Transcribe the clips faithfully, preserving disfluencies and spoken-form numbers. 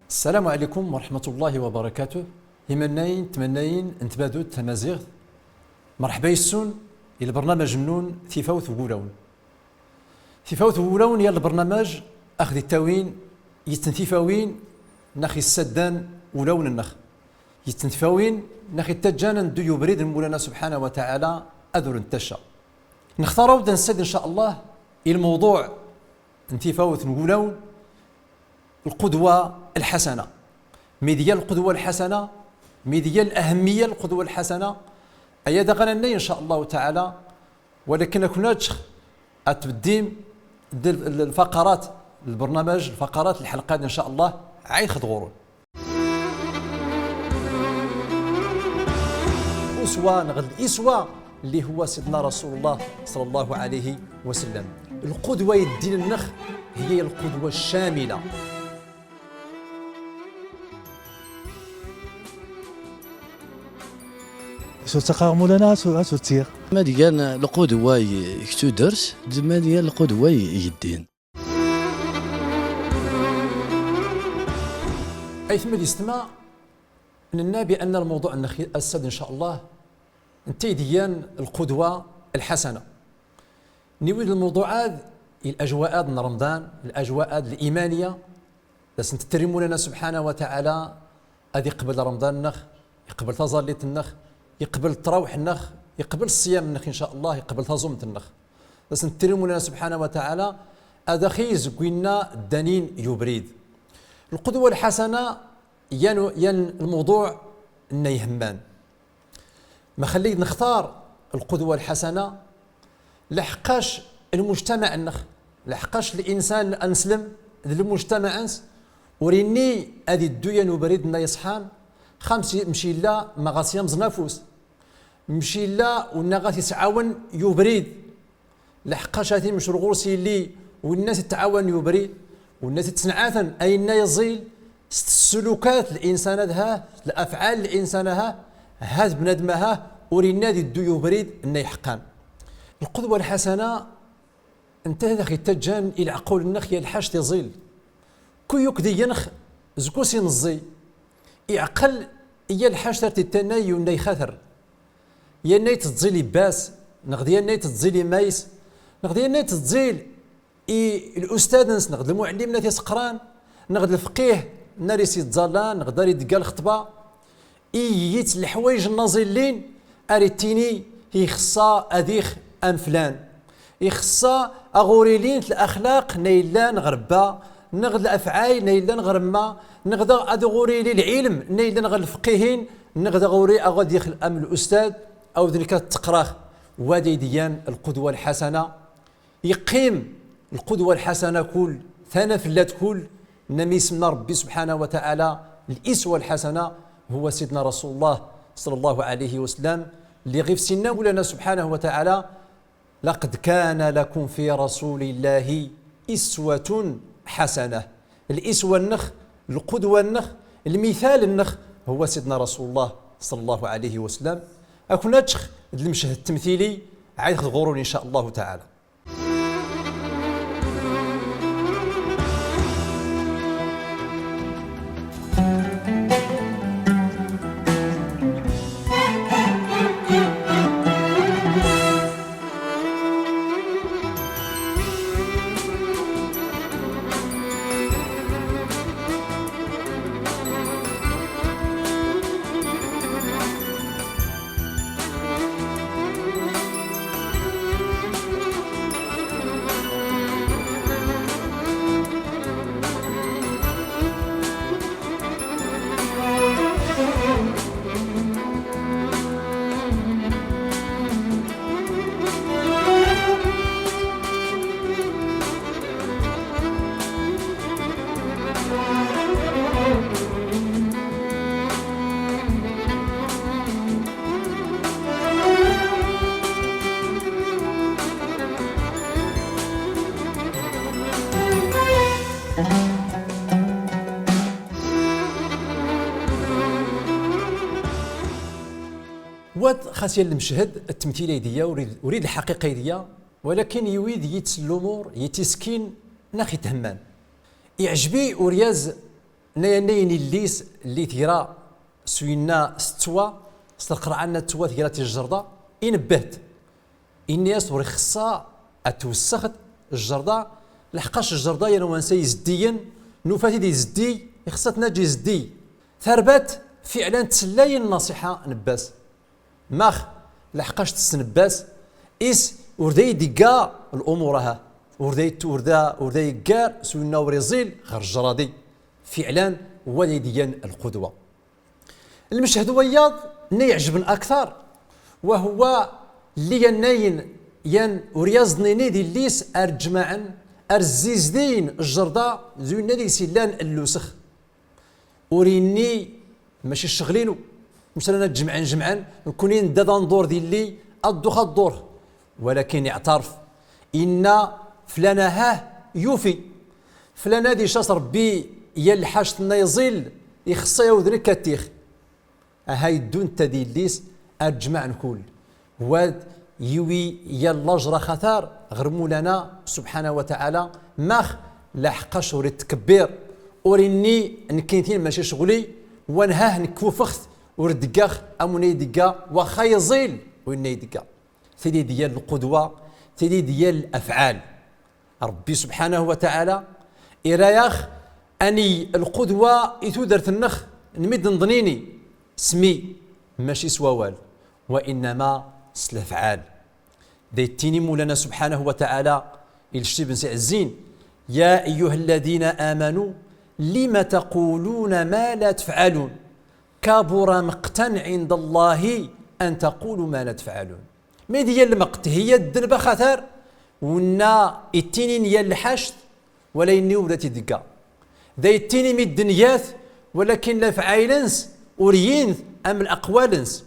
السلام عليكم ورحمة الله وبركاته. Imannayen, tmannayin n tbadut tamaziɣt, merḥba yes-wen i lbernamaj-nnun Tifawt n wulawen. Tifawt n wulawen, ya lbernamaj ax d-ittawin yitt n tifawin nax issaddan ulawen-nnex, yitt n tifawin nax ittajjan ad neddu i ubrid n Mulana Subḥanahu wa Taɛala, ad ur nettacca. Nextar-aw-d ad nessad, in ca Allah, i lmewḍuɛ n Tifawt n wulawen, lqudwa lḥasana. Mid iya lqudwa lḥasana, mid iya lahemmiya lqudwa lḥasana, aya daɣ ad nannay, in ca Allahu taɛala, walakin ad ken-aǧǧeɣ ad tbeddim d l-, l-, lfaqarat, lbernamaj, lfaqarat, lḥelqat, in ca Allah, ɛayt xed ɣur-wen. Uswa neɣ liswa اللي هو سيدنا رسول الله صلى الله عليه وسلم. Lqudwa yeddin-nnex هي القدوة الشاملة. Acu ttaqqaɣ Mulana, acu, acu ttiɣ. Ma d-gan lqudwa i, i tudert, d ma d-gan lqudwa i, i yeddin. Aytma d yessetma, nenna bi anna lmewḍuɛ-nnex ass-ad, in ca Allah, netta i d-igan lqudwa lḥasana. Niwi d lmewḍuɛ-ad, i lajwaɛ-ad n Remḍan, lajwaɛ-ad limaniya, d as-nttri Mulana Subḥanahu wa Taɛala ad iqbel Remḍan-nnex, iqbel taẓallit-nnex, iqbel ttrawḥ-nnex, iqbel ṣṣyam-nnex, in ca Allah, iqbel taẓumt-nnex. D as-nttri Mulana Subḥanahu wa Taɛala ad ax-izz g winna ddanin i ubrid. Lqudwa lḥasana, yan, yan lmewḍuɛ-nna ihemman. Ma xellid nextar lqudwa lḥasana, leḥqac lmujtamaɛ-nnex, leḥqac linsan aneslem d lmujtamaɛ-ns, ur inni ad iddu yan ubrid-nna iṣḥan, xa mc-, mc illa ma ɣas yamẓen afus, mc illa winna ɣas isɛawen i ubrid, leḥqac a t-imec ɣur-s yelli, winna t-ittɛawan i ubrid, winna t-ittenɛaten, a inna iẓil s tsulukat linsan-ad ha, s lafɛal linsan-a ha, ha d bnadem-a ha, ur inna ad iddu i ubrid-nna iḥeqqan. Lqudwa lḥasana, netta ad ax-ittajjan i leɛqul-nnex ya lḥac tiẓil. Kuy ukd iyyinx zgus imeẓẓi, iɛqel iya lḥac tar tittannay i unna ixater. Yannay teẓẓil i bba-s, neɣ d yannay teẓẓil i mma-s, neɣ d yannay teẓẓil i lustad-ns, neɣ d lmuɛellim-nna t-iseqran, neɣ d lfqih-nna ar is-ittẓallan, neɣ d ar idegga lxeṭba. Iyyit leḥwayeǧ-nna ẓillin ar ittini ixeṣṣa ad ix am flan. Ixeṣṣa a ɣur-ilint laxlaq-nna illan ɣer bba, neɣ d lafɛayl-nna illan ɣer mma, neɣ daɣ ad ɣur-ili lɛilm-nna illan ɣer lfqihin, neɣ daɣ ɣur-i a ɣad ix am lustad, aw d nekk ad ttqrax. Wa d ay d-iyan lqudwa lḥasana. Iqqim lqudwa lḥasana kull, tanafellat kull, nna mi isemma Rebbi subḥanahu wa taɛala liswa lḥasana, huwa sidna Rasulullah ṣalla Llahu ɛalayhi wa sallam, lliɣ if sinna Mulana subḥanahu wa taɛala, لقد كان لكم في رسول الله أسوة حسنة. Liswa-nnex, lqudwa-nnex, lmithal-nnex, huwa sidna Rasulullah ṣalla Llahu ɛalayhi wa sallam. A ken-aǧǧeɣ d lmeched ttemtili, ɛayt xed ɣur-wen in ca Llahu taɛala. Wad xas yan lmeched, ttemtil ay d-iya, ur id, ur id lḥaqiqa ay d-iya, walakin i wid yittsel lumuṛ, yittiskin, nax ithemman. Iɛjeb-i uryaz Nna-yas annayen illi-s lli tgra s winna s ttwa, s lqerɛa nna ttwa tgra-t i jjerḍa, inebbeh-t. Inna-yas ur ixeṣṣa ad twessxeḍ jjerḍa, lḥeqqac jjerḍa yan wansa izeddiyen, nufa-t-id izeddiy, ixeṣṣa-t ad naǧ izeddiy. Tarbat fiɛlan tsella i nnaṣiḥa n bba-s. Max? Lḥeqqac tessen bba-s is ur da iyi-d-igga lumuṛ-aha, ur da iyi-, ur da, ur da yeggar s winna ur iẓil ɣer jjerḍi. Fiɛlan, wa da iyi-d-iggan lqudwa. Lmeched wayyaḍ nna iɛejben akteṛ, wa huwa lli yan annayen yan ur yaẓ-nnini d illi-s ar ǧǧemɛen, ar zzizdiyen jjerḍa d winna deg-s illan llusx. Ur inni mačči ccɣel-inu. Mslan ad ǧemɛen, ǧemɛen, nkuni nedda da nḍur d illi, ad ddux ad ḍur. Walakin iɛtaref, inna flana hah yufi. Flana di cas Ṛebbi yan lḥact nna iẓil, ixeṣṣa yawd nekk ad t-ix. Aha iddu netta d illi-s ar ǧǧemɛen kull. Wad yiwi yan lajṛ axatar ɣer Mulana subḥanahu wa taɛala, max? Laḥeqqac ur ittkebbir, ur inni nekkini tin mačči ccɣel-i, wa nhah nekk ufiɣ-t ur d-ggax am winna i d-igga, waxxa iẓil winna i d-igga. Tidi d yan lqudwa, tidi d yan lafɛal. Ṛebbi subḥanahu wa taɛala ira-yax ani lqudwa i tudert-nnex n mi d-nḍnini s mi, mačči s wawal, wa innama s lafɛal. Da ittini Mulana subḥanahu wa taɛala i lcib-ns iɛezzin: يا أيها الذين آمنوا لم تقولون ما لا تفعلون كبر مقتا عند الله أن تقولوا ما لا تفعلون. Ma d yan lmeqt hiya ddnb axatar, wenna ittinin yan lḥact, wala inni ur da t-id-igga. Da ittini midden yat, walakin lafɛayel-ns ur yint am laqwal-ns.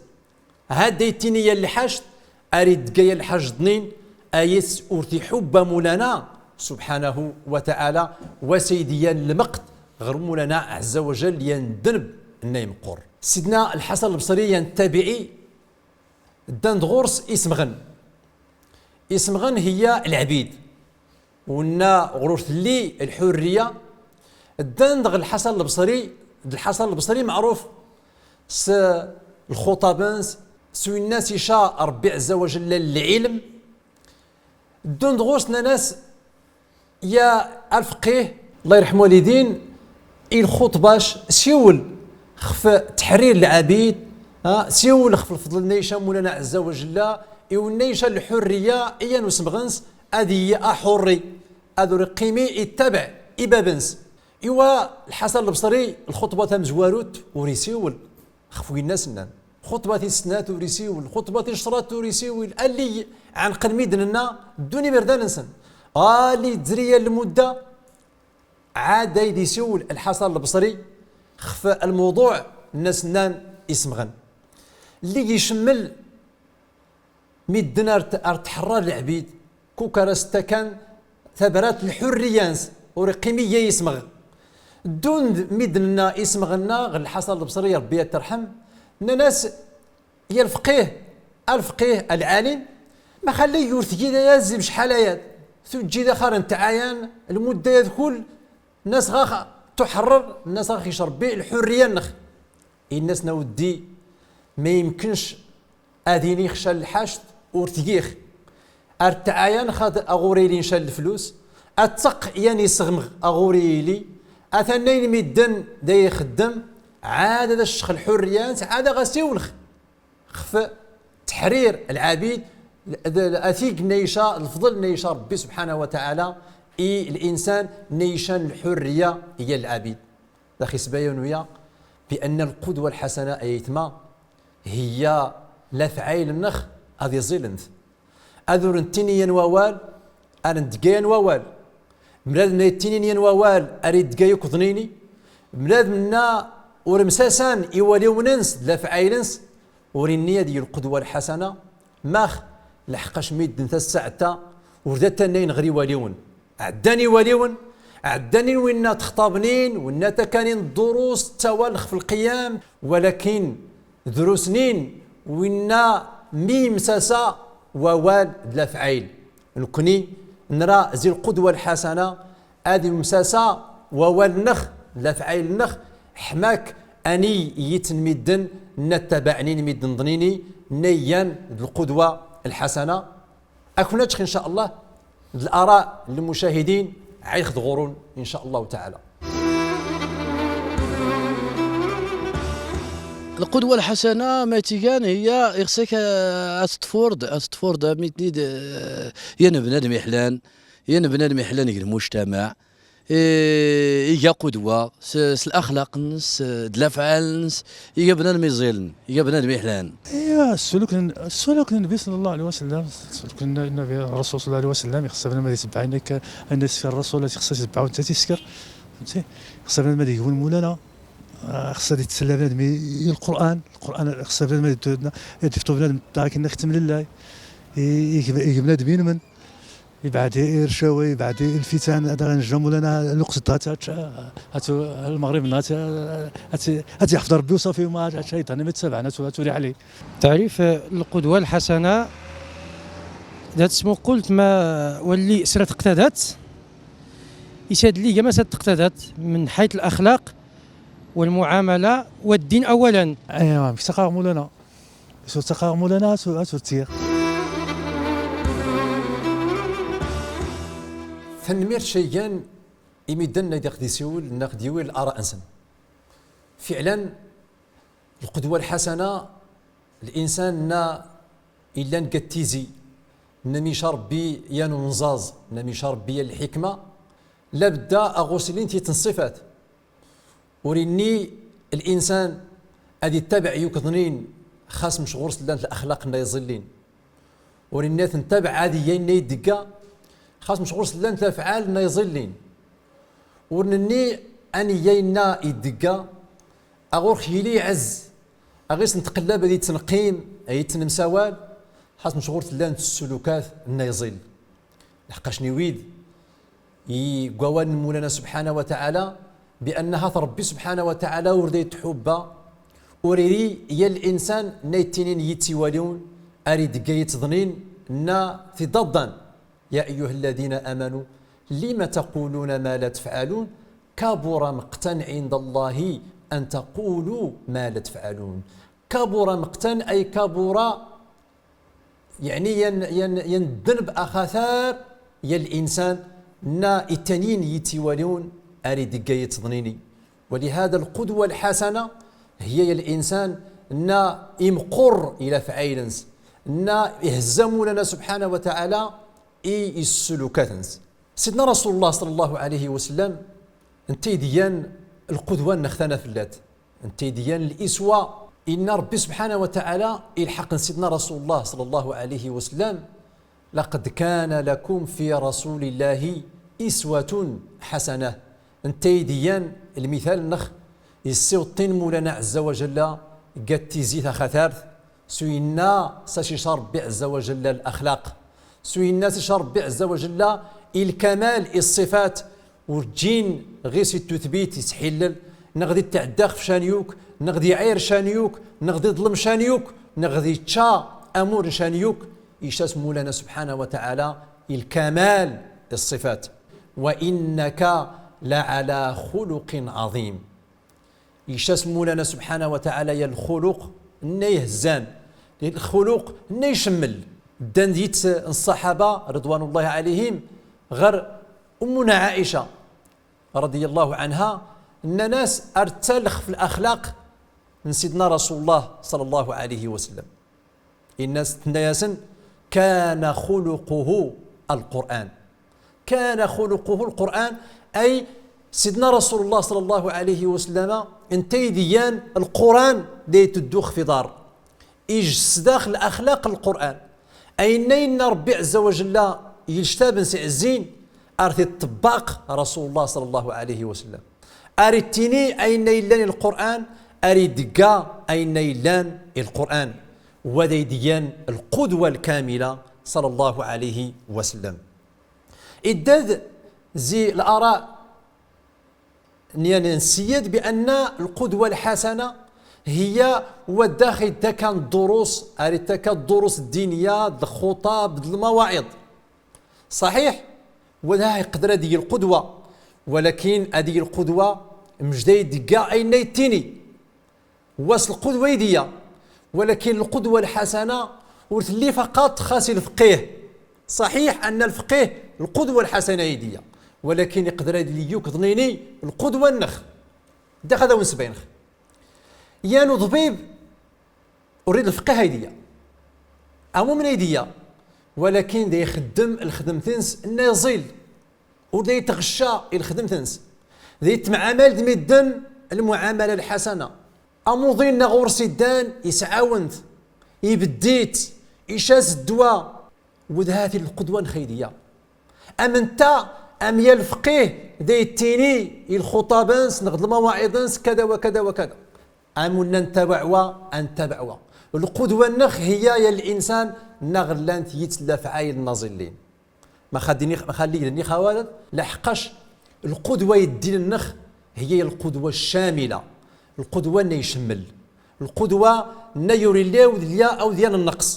Had da ittini yan lḥact, ar idgga yan lḥact ḍnin, ayes ur t-iḥubb Mulana subḥanahu wa taɛala, wa s ayd yan lmeqt ɣer Mulana ɛezza wa jall yan ddnb nna imeqqur. Sidna Lḥasan Lbṣri yan ttabiɛi, ddan-d ɣur-s isemɣen. Isemɣen hiya lɛbid. Wenna ɣur ur telli lḥurriya. Ddan-d ɣer Lḥasan Lbṣri, d Lḥasan Lbṣri meɛruf s lxuṭab-ns, s winna s ica Ṛebbi ɛezza wa jalla lɛilm. Ddun-d ɣur-s, nnan-as: Ya alfqih, Allah yerḥem walidin, i lxuṭba-c siwel xef tḥrir lɛabid, ha, siwel xef lfeḍl nna ica Mulana ɛezza wa jalla, i wenna ica lḥurriya i yan usemɣen-s, ad iyi aḥurri, ad ur iqqimi ittabeɛ i bab-ns. Iwa Lḥasan Lbṣri, lxuṭba tamezwarut ur isiwel. Xef winna s nnan. Lxuṭba tis snat ur isiwel, lxuṭba tis crat ur isiwel, allig ɛenqen midden-nna, ddun iberdan-nsen. Allig tezri yan lmudda, ɛad ayd isiwel Lḥasan Lbṣri xef lmewḍuɛ nna s nnan isemɣen. Llig icemmel midden ar t-, ar tḥerrar lɛbid, kukk ar as-ttakan tabrat n lḥurriya-ns, ur iqqim iyya isemɣ. Ddun-d midden-nna isemɣen-nna ɣer Lḥasan Lbṣri, Ṛebbi ad t-irḥem, nnan-as: Ya lfqih, a lfqih, a lɛalim, ma xalli ur tgid ay azim cḥal ayad, tuǧǧid axar n tɛayan, lmudda-ya d kull, nnas ɣax tuḥerrer, nnas ɣax ic Ṛebbi lḥurriya-nnex. Inna-as: A weddi, ma yemkenc ad iniɣ ca n lḥact ur tgix. Ar tɛayan xad aɣur ili ca n leflus, ad teqq yan iseɣmɣ aɣur ili, atan ayen midden da ixeddem, ɛad ad as-ccex lḥurriya-ns, ɛad ad ɣ-asiwlex xef teḥrir lɛabid, l-, l-, atig nna ica, lefḍel nna ica Ṛebbi subḥanahu wa taɛala i linsan nna ican lḥurriya i yan lɛabid. Da xisbaya nuya bi anna lqudwa lḥasana ay aytma hiya lafɛayel-nnex ad iẓilent. Ad ur nettini yan wawal, ar ndegga yan wawal. Mlad nna ittinin yan wawal, ar idegga yakk ḍnini. Mlad nna ur msasan i waliwen-ns d lafɛayel-ns, ur inni ad iyi lqudwa lḥasana. Max? Lḥeqqac midden tassaɛt-a ur da ttannayen ɣer iwaliwen. Ɛeddan iwaliwen, ɛeddan-in winna ttexṭabnin, winna ttakanin ddurus, ttawal xef lqiyam, walakin drus-nin winna mi imsasa wawal d lafɛayel. Nekni nra zi lqudwa lḥasana ad imsasa wawal-nnex Lafɛayel-nnex ḥma-k ani iyy-tt n midden nna ttabaɛen-in, midden ḍnen-i, nna iyan d lqudwa lḥasana. Ad ken-aǧeɣ, in ca Allah, d l'ara n lmucahidin, ɛiɣ-t ɣur-wen, in ca Allahu taɛala. Lqudwa lḥasana, ma tt-igan, hiya, ixṣṣa-k, eh, ad teṭṭfurḍ, ad teṭṭfurḍ, am itni d, eh, yan bnadem iḥlan, yan bnadem iḥlan g lmujtamaɛ, eh, iga qudwa, s, s laxlaq-nnes, eh, d lafɛal-nnes, iga bnadem iẓilen, iga bnadem iḥlan. Iya, ssuluk n, ssuluk n Nnbi ṣalla Llahu ɛalayhi wa sallam, ssuluk n Nnbi, Rrasul ṣalla Llahu ɛalayhi wa sallam, ixṣṣa bnadem ad itbeɛ ayen akka, ayen isker Rrasul, ixṣṣa ad itbeɛ ayen isker, fhemti? Ixṣṣa bnadem ad igwem Mawlana, ah, ixṣṣa ad ittsella bnadem i, i Lqur'an, Lqur'an, ixṣṣa bnadem ad, ad iftu bnadem ṭṭariq-nni ixtem lillah, i, i, i bnadem inmen. Ibɛed i rcawi, ibɛed i lfitan, ad aɣ-inejj Mawlana lweqt d-, ad, ad, ad, lmeɣrib-nneɣ, ad, ad, ad yeḥfeḍ Rebbi uṣafi, ma ad, ad, ad, ad, ad, ad, ad, ad, ad, Taɛrif, eh, lqudwa lḥasana, dat tesmuqult ma walli sra teqtadat, isad lli gama sra teqtadat, min ḥayt laxlaq, walmuɛamala, waddin awalan. Aywa, mik taqaɣ Mawlana. Sur taqaɣ Mawlana, sur, sur tiɣ. Tanemmirt caygan i midden nna i d-iɣ-d-isiwel, nna ɣ-d-iwil l'ara-nsen. Fiɛlan, lqudwa lḥasana, linsan nna illan g at tizi, nna mi ica Rebbi yan unẓaẓ, nna mi ica Rebbi yan lḥikma, labedda a ɣ-usilint yitt n ṣṣifat. Ur inni linsan ad ittabaɛ yakk ḍnin, xas mec ɣur-s llant laxlaq nna iẓillin. Ur inni ad t-nttabaɛ ad iyy ayen nna idegga, xas mec ɣur-s llant lafɛal nna iẓillin. Ur nenni ad niyy ayen nna idegga, a ɣur-x yili iɛezz, a ɣ-is ntqellab ad ittneqqim, ad ittnemsawal, xas mec ɣur-s llant ssulukat nna iẓil. Lḥeqq a cniwid, i g wawal n Mawlana subḥanahu wa taɛala, bi anna hat Rebbi subḥanahu wa taɛala ur da itḥubba, ur iri yan linsan nna ittinin yitt iwaliwn, ar idegga yitt ḍnin, nna tidaḍḍan. يا أيها الذين آمنوا لم تقولون ما لا تفعلون، كبر مقتا عند الله أن تقولوا ما لا تفعلون. كبر مقتا أي كبر، يعني ين، ين، ين ذنب أخثار يا الإنسان نّا إتنين يتيواليون أري دقاية ظنيني. ولهذا القدوة الحسنة هي يا الإنسان نّا إمقر إلى فعيلنس، نّا إهزموا لنا سبحانه وتعالى إي السلوكاتنس. سيدنا رسول الله صلى الله عليه وسلم، نتي ديان القدوة نختنا فلات. نتي ديان الإسوة. إن ربي سبحانه وتعالى إلحق سيدنا رسول الله صلى الله عليه وسلم: "لقد كان لكم في رسول الله أسوة حسنة". نتي ديان المثال نخ يسيوطين مولانا عز وجل قد تيزي ثخثارث. سوينا ساشي شار ربي عز وجل الأخلاق. سوينا ساشي شار ربي عز وجل الكمال، الصفات. ورجين غيس التثبيت يسحلل، نغدي تعداخ في شانيوك، نغدي عير شانيوك، نغدي ظلم شانيوك، نغدي تشا أمور شانيوك. يشاس مولانا سبحانه وتعالى الكمال الصفات. "وإنك لعلى خلق عظيم". يشاس مولانا سبحانه وتعالى يا الخلق نّا يهزان، الخلق نّا يشمل. دان ديت الصحابة رضوان الله عليهم غير أمنا عائشة رضي الله عنها، نّا ناس أرتلخ في الأخلاق من سيدنا رسول الله صلى الله عليه وسلم. الناس تنّا ياسن: "كان خلقه القرآن". كان خلقه القرآن، أي سيدنا رسول الله صلى الله عليه وسلم، نتي ديان القرآن دي تدوخ في دار. إيج سداخ الأخلاق القرآن. أين إن ربي عز وجل يلشتاب نسي الزين، أرثي الطباق رسول الله صلى الله عليه وسلم. أري تيني أين إلان القرآن، أري دقا أين إلان القرآن. وذي ديان القدوة الكاملة صلى الله عليه وسلم. إدد زي الآراء نيان نسيد بأن القدوة الحسنة هي وداخل تكن الدروس، أري تكن الدروس الدينية، الخطب، المواعظ. صحيح، ولا يقدر هذه القدوة، ولكن هذه القدوة Mec da itegga ayenna ittini. Wa s lqudwa i d-iyya. Walakin lqudwa lḥasana ur telli faqat xas i lfaqih. Ṣaḥiḥ anna lfaqih lqudwa lḥasana i d-iyya. Walakin iqder ad yili yakk d nini lqudwa-nnex. Dax ad awen-sbaynex. Yan uḍbib ur d lfaqih ay d-iyya. Am umen ay d-iyya. Walakin da ixeddem lxedmt-ns nna iẓil. Ur da itɣecca i lxedmt-ns. Da ittemɛamal d midden lmuɛamala lḥasana. Amuḍin nna ɣur-s iddan, isɛawen-t, ibeddi-t, ica-s ddwa. Wid hati lqudwa-nnex ay d-iyya. Am netta, am ya lfaqih, da ittini i lxuṭab-ns neɣ d lmawaɛiḍ-ns, kada wa kada wa kada. Am unna ntabaɛ wa, ad ntabaɛ wa. Lqudwa-nnex hiya ya linsan nna ɣ llant yit lafɛayel nna ẓillin. Ma xa d-ini, ma xa lliɣ d-ini xawaled, laḥeqqac lqudwa i ddin-nnex hiya lqudwa ccamila. Lqudwa nna icemmel. Lqudwa nna ur illi awd lya awd yan nneqs.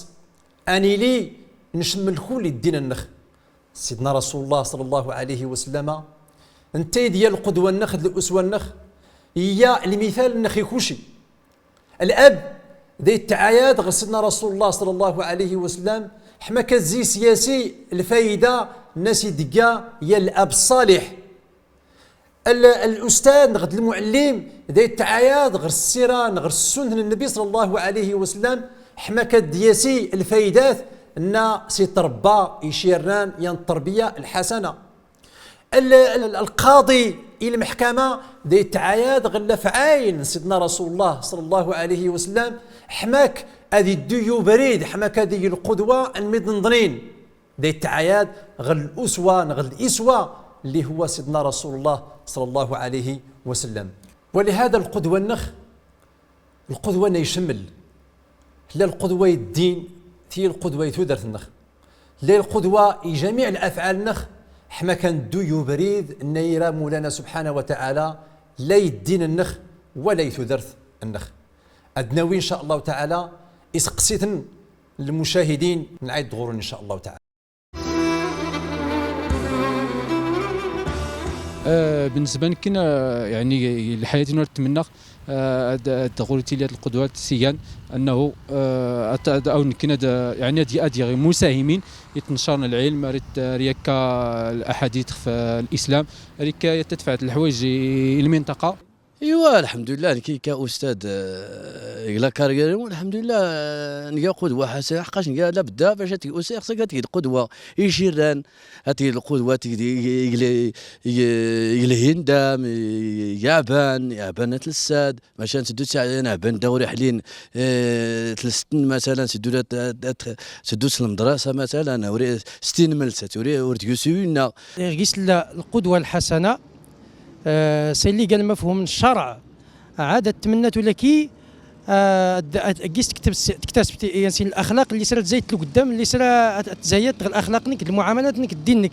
Ad nili ncemmel kull i ddin-nnex. Sidna Rasulullah ṣalla Llahu ɛalayhi wa sallama, netta i d ya lqudwa-nnex d luswa-nnex, iyya lmithal-nnex i kuci. Lab da itɛayad ɣer Sidna Rasulullah ṣalla Llahu ɛalayhi wa sallam, ḥma ka tzi s yasi lfayda nna s itegga ya lab ṣṣaliḥ. L-, alustad neɣ d lmuɛellim da itɛayad ɣer ssira neɣ ɣer ssunt n Nnbi ṣalla Llahu ɛalayhi wa sallam, ḥma ka d-yasi lfaydat nna s itrebba icirran yan tterbiya lḥasana. L-, l-, lqaḍi i lmeḥkama da itɛayad ɣer lafɛayel n Sidna Rasulullah ṣalla Llahu ɛalayhi wa sallam, ḥma k ad iddu i ubrid, ḥma k ad ig lqudwa n midden ḍnin. Da itɛayad ɣer luswa neɣ liswa lli huwa Sidna Rasulullah ṣalla Llahu ɛalayhi wa sallam. Walihada lqudwa-nnex, lqudwa nna icemmel. Tella lqudwa i ddin, tella lqudwa i tudert-nnex. Tella lqudwa i jamiɛ lafɛal-nnex, ḥma ka nddu i ubrid nna ira Mawlana subḥanahu wa taɛala, la i ddin-nnex, wala i tudert-nnex. Ad nawi, in ca Llahu taɛala, iseqsiten n lmucahidin, nɛayd ɣur-wen, in ca Llahu taɛala. آه، بالنسبة لكن، آه، يعني، الحياة نور تمنى، آه، هاد، هاد غولتي لي هاد القدوات سيان أنه، آه، أت-، أت-، أو يمكن هاد، يعني، هاد، هاد مساهمين يتنشرن العلم، ريت، ريكا الأحاديث في الإسلام، ريكا يتدفع الحوايج المنطقة. Iwa, lḥemdullah, nekki ka ustad, eh, g la carrière-iw, lḥemdullah, eh, nga qudwa ḥasana, ḥeqqac nga labedda bac ad teg ustad, xas ad teg lqudwa i icirran, ad teg lqudwa, teg, teg, teg, teg lhindam, i, i ɛban, i ɛban at lsad, maca nteddu s ɛban da ur iḥlin, eh, tlest, masalan, nteddu da, da, da, nteddu s lmedrasa, masalan, ur i, s tinmelt, ur i, ur d-yusi winna. Ɣis la lqudwa lḥasana, آه، سي اللي قال مفهوم الشرع. عاد تمنى لك، آه، د-، د-، قيس تكتب الس-، تكتسب ت-، يعني، الأخلاق اللي صرا تزايد لقدام، اللي صرا ت-، تزايد الأخلاق نك، المعاملات نك، الدين نك.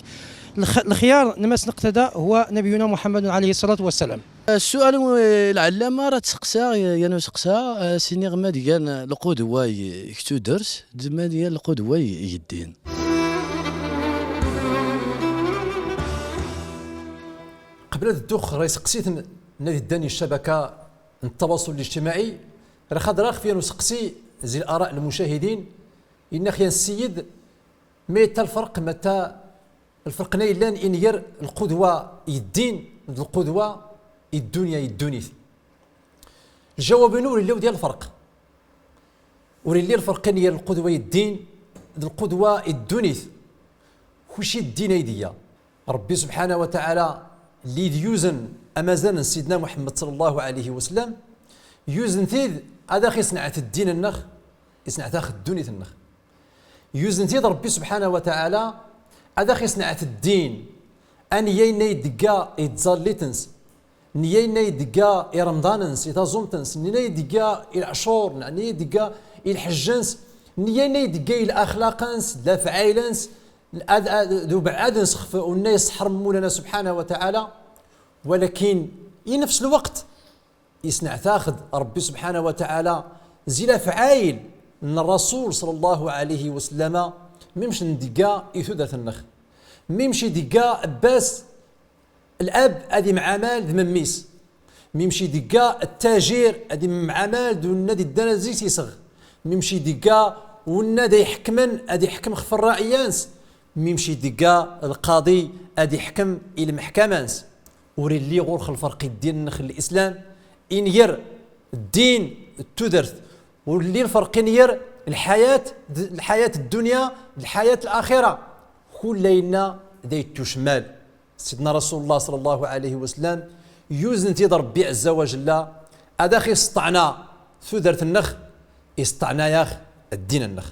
الخ-، الخيار نماس نقتدى هو نبينا محمد عليه الصلاة والسلام. السؤال العلامة راه تسقسا، يا نو سقسا، آه، سيني غما ديال القدوة ي-، يكتو درس، زعما ديال القدوة ي-، يدين. Qbel ad dduɣ ɣer iseqsiten nna d-iddan i ccabaka n ttawaṣul lijtimaɛi, rad xadreɣ f yan useqsi zi laraɛ n lmucahidin, inna-x yan ssiyed, ma yetta lferq, ma yetta lferq nna yellan inger lqudwa i ddin d lqudwa i ddunya, i ddunit? Ljawab-inu ur illi awd yan lferq. Ur illi lferq inger lqudwa i ddin d lqudwa i ddunit. Kuci ddin ay d-iyya. Ṛebbi subḥanahu wa taɛala lli d-yuzen amazan n Sidna Muḥemmed ṣalla Llahu ɛalayhi wa sallam, yuzen-t-id ad aɣ-isneɛt ddin-nneɣ, isneɛt-aɣ ddunit-nneɣ. Yuzen-t-id Ṛebbi subḥanahu wa taɛala ad aɣ-isneɛt ddin, a neyya inna idegga i tẓallit-ns, neyya inna idegga i remḍan-ns, i taẓumt-ns, neyya inna idegga i leɛcur, neyya idegga i lḥejj-ns, neyya inna idegga i laxlaq-ns, d lafɛayel-ns, ad, ad, d ubeɛɛad-ns xef unna isseḥrem Mulana subḥanahu wa taɛala. Walakin i nefs lweqt, isneɛt-aɣ-d Ṛebbi subḥanahu wa taɛala zi lafɛayel n Ṛṛasul ṣalla Llahu ɛalayhi wa sallama, mimc ndegga i tudert-nneɣ. Mimc idegga bas lab ad imɛamal d memmi-s. Mimci deg-a ttajir ad immeɛamal d unna d iddan ad zik iseɣ. Mimci deg-a unna da iḥekmen ad iḥkem xef rraɛiyya-ns. Mimci deg-a lqaḍi ad iḥkem i lmeḥkama-ns. Ur illi ɣur-x lferq i ddin-nnex n lislam, inger ddin d tudert. Ur illi lferq inger lḥayat d, lḥayat ddunya d lḥayat laxira. Kul ayenna da ittucmal. Sidna Rasulullah ṣalla Llahu ɛalayhi wa sallam, yuzen-t-id Ṛebbi ɛezza wa jalla, ad aɣ-isṭeɛna tudert-nnex, isṭeɛna-yaɣ ddin-nnex.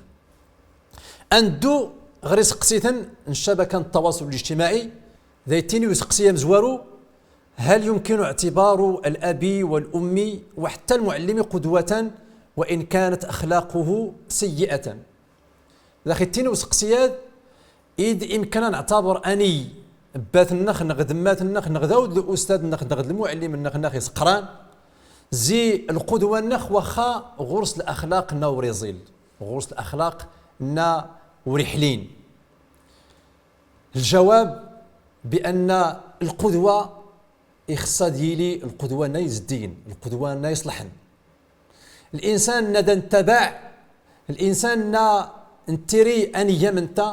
Ad neddu ɣer iseqsiten n ccabaka n ttawaṣul lijtimaɛi, da ittini useqsi amezwaru: هل يمكن اعتبار الأب والأم وحتى المعلم قدوة وإن كانت أخلاقه سيئة؟ Da aɣ-ittini useqsi-ad, id imken ad neɛtaber ani bbat-nnex neɣ d mmat-nnex neɣ d awd ustad-nnex neɣ d lmuɛellim-nnex neɣ iseqran, zi lqudwa-nnex waxxa ɣur-s laxlaq nna ur iẓil, ɣur-s laxlaq nna ur iḥlin. Ljawab bi anna lqudwa ixeṣṣ ad yili lqudwa nna izeddigen, lqudwa nna iṣelḥen. Linsan nna da nettabaɛ, linsan nna nettiri ad neg am netta,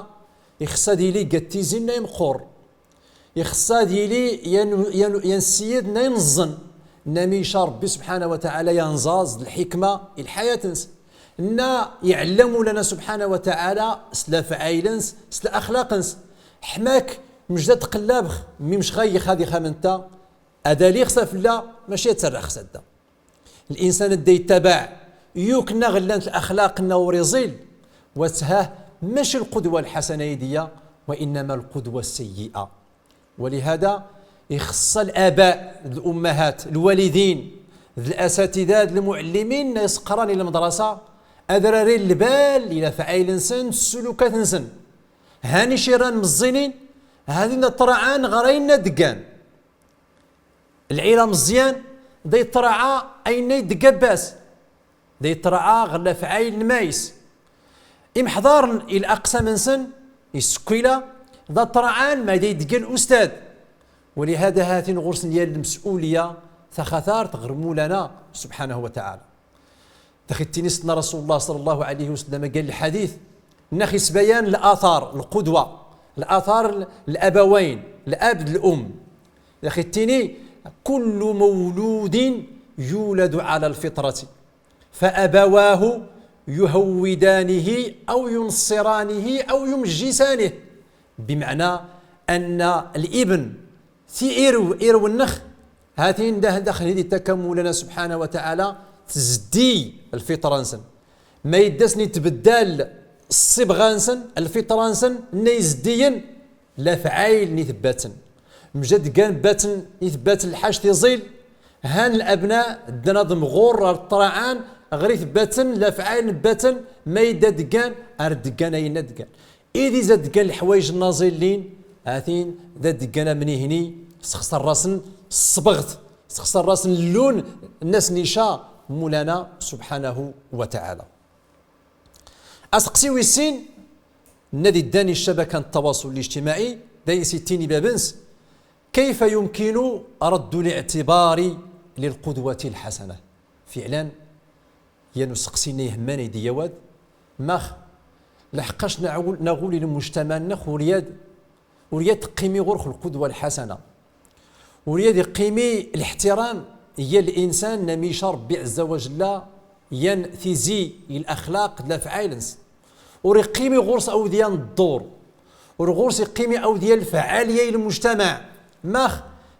ixeṣṣ ad yili g at tizi nna imeqqur. Ixeṣṣ ad yili yan, yan, yan ssiyed nna ineẓẓen, nna mi ica Ṛebbi subḥanahu wa taɛala yanẓaẓ d lḥikma i lḥayat-ns. Nna iɛellem Mawlana subḥanahu wa taɛala s lafɛayel-ns, s laxlaq-ns. Ḥma-k, mec da tqellabx, mi mec ɣa ixad ixam nta, ad aliɣ s afella, maci ad ttarraɣ s adda. Linsan da ittabaɛ, yukk nna ɣ llant laxlaq nna ur iẓil, wa tthah, maci lqudwa lḥasana i d-iya, wa innama lqudwa sseyyi'a. Walihada, ixeṣṣ alaba d lummahat, lwalidin, d lasatida d lmuɛellimin nna iseqran i lmedrasa, ad rarin lbal i lafɛayel-nsen, d ssulukat-nsen. Hani ci rran meẓẓinin, hadin da ṭṭraɛan ɣer ayenna d-ggan. Lɛila meẓẓyan, da iṭṭraɛa ayenna i d-ggan bas. Da iṭṭraɛa ɣer lafɛayel n mayes. Imḥḍaren i laqsam-nsen, isekkila, da ṭṭraɛan ma da i d-ggan ustad. Walihada hatin ɣur-sen yal lmes'uliya, taxatart ɣer Mawlana subḥanahu wa taɛala. Da ax-ittini Sidna Rasulullah ṣalla Llahu ɛalayhi wa sallam, qal lḥadit, nna ax-isbayan latar, lqudwa, latar, labawayn, lab d lum. Da ax-ittini: كل مولود يولد على الفطرة فأبواه يهودانه أو ينصرانه أو يمجسانه. Bimɛna anna libn, ti irw, irw-nnex, hatin da, daxel hi d-ittakka Mawlana subḥanahu wa taɛala, tzeddi lfiṭra-nsen. Ma yedda-sen itbeddal ṣṣibɣa-nsen, lfiṭra-nsen, nna izeddiyen, lafɛayel n itebbaten. Mjad gan baten itebbaten lḥac tiẓil, han labna ddan ad mɣur ar ṭṭraɛan ɣer itebbaten, lafɛayel n baten, ma yedda deggan, ar deggan ayenna deggan. Id iza deggan leḥwayeǧ nna ẓillin, hatin da deggan amnihni, sxeṣṣar-asen ṣṣbeɣt, sxeṣṣar-asen llun nna as-ica Mawlana subḥanahu wa taɛala. Aseqsi wis sin, nna da iddan i ccabaka n ttawaṣul lijtimaɛi, da is-ittini bab-ns: كيف يمكن رد الاعتبار للقدوة الحسنة؟ Fiɛlan, yan useqsi nna ihemman ay d-iya wad, max, laḥqqac naɣul, naɣul i lmujtamaɛ-nnex ur yad, ur yad teqqimi ɣur-x lqudwa lḥasana. Ur yad iqqimi liḥtiram i yal insan nna mi ica Ṛebbi ɛezza wa jalla, yan tizi i laxlaq d lafɛayel-ns. Ur iqqimi ɣur-s awd yan ddur. Ur ɣur-s iqqimi awd yan lfɛaliya i lmujtamaɛ. Max?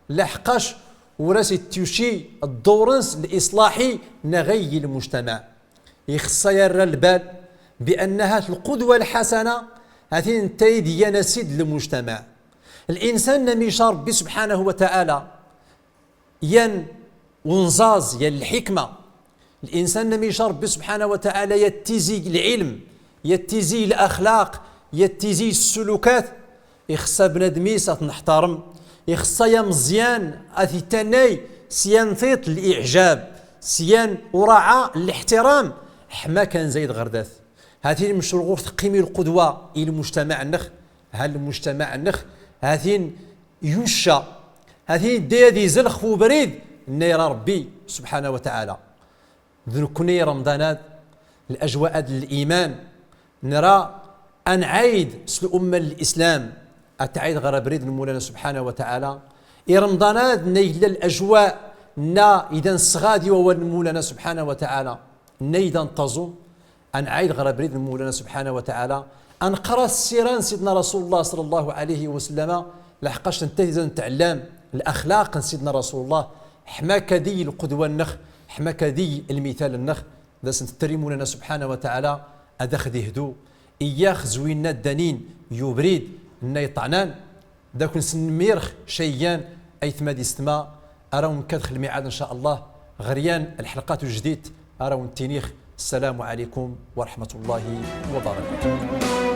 Laḥqqac ur as-ittuci ddur-ns liṣlaḥi nna ɣay i lmujtamaɛ. Ixeṣṣ a yarra lbal bi anna hat lqudwa lḥasana, hatin nta i d yan asid n lmujtamaɛ. Linsan nna mi ica Ṛebbi subḥanahu wa taɛala, yan unẓaẓ, yan lḥikma. Linsan nna mi ica Ṛebbi subḥanahu wa taɛala, yattizi lɛilm, yattizi laxlaq, yattizi ssulukat, ixeṣṣa bnadem-is a t-neḥtarem, ixeṣṣa ameẓyan a t-ittannay s yan tiṭ n liɛjab, s yan uraɛa n liḥtiram, ḥma kan zayd ɣer dat. Hatin mec ur ɣur-s teqqimi lqudwa i lmujtamaɛ-nnex, ha lmujtamaɛ-nnex, hatin yucca, hatin idda ad izelx f ubrid nna ira Ṛebbi subḥanahu wa taɛala. D nekkni Remḍan-ad, lajwa-ad n liman, nra ad nɛayd s lumma n lislam, ad tɛayd ɣer abrid n Mulana subḥanahu wa taɛala. I Remḍan-ad nna yella lajwa, nna ida nsɣad i wawal n Mulana subḥanahu wa taɛala, nna ida ntaẓum, ad nɛayd ɣer abrid n Mulana subḥanahu wa taɛala, ad nqra ssira n Sidna Rasulullah ṣalla Llahu ɛalayhi wa sallama, laḥqac netta ida ntɛellam laxlaq n Sidna Rasulullah, ḥma akka d iy lqudwa-nnex, ḥma akka d iy lmital-nnex, d as-nttri Mulana subḥanahu wa taɛala ad ax-d-ihdu, iyax zwina ddanin i ubrid nna iṭṭɛnan. Da kwen-snemmirex cayyan aytma d istma, ara wen-nkkadex lmiɛad in ca Allah ɣer yan lḥelqat ujdid, ara wen-ttinix ssalamu ɛalaykum wa raḥmatullahi wa barakatuh.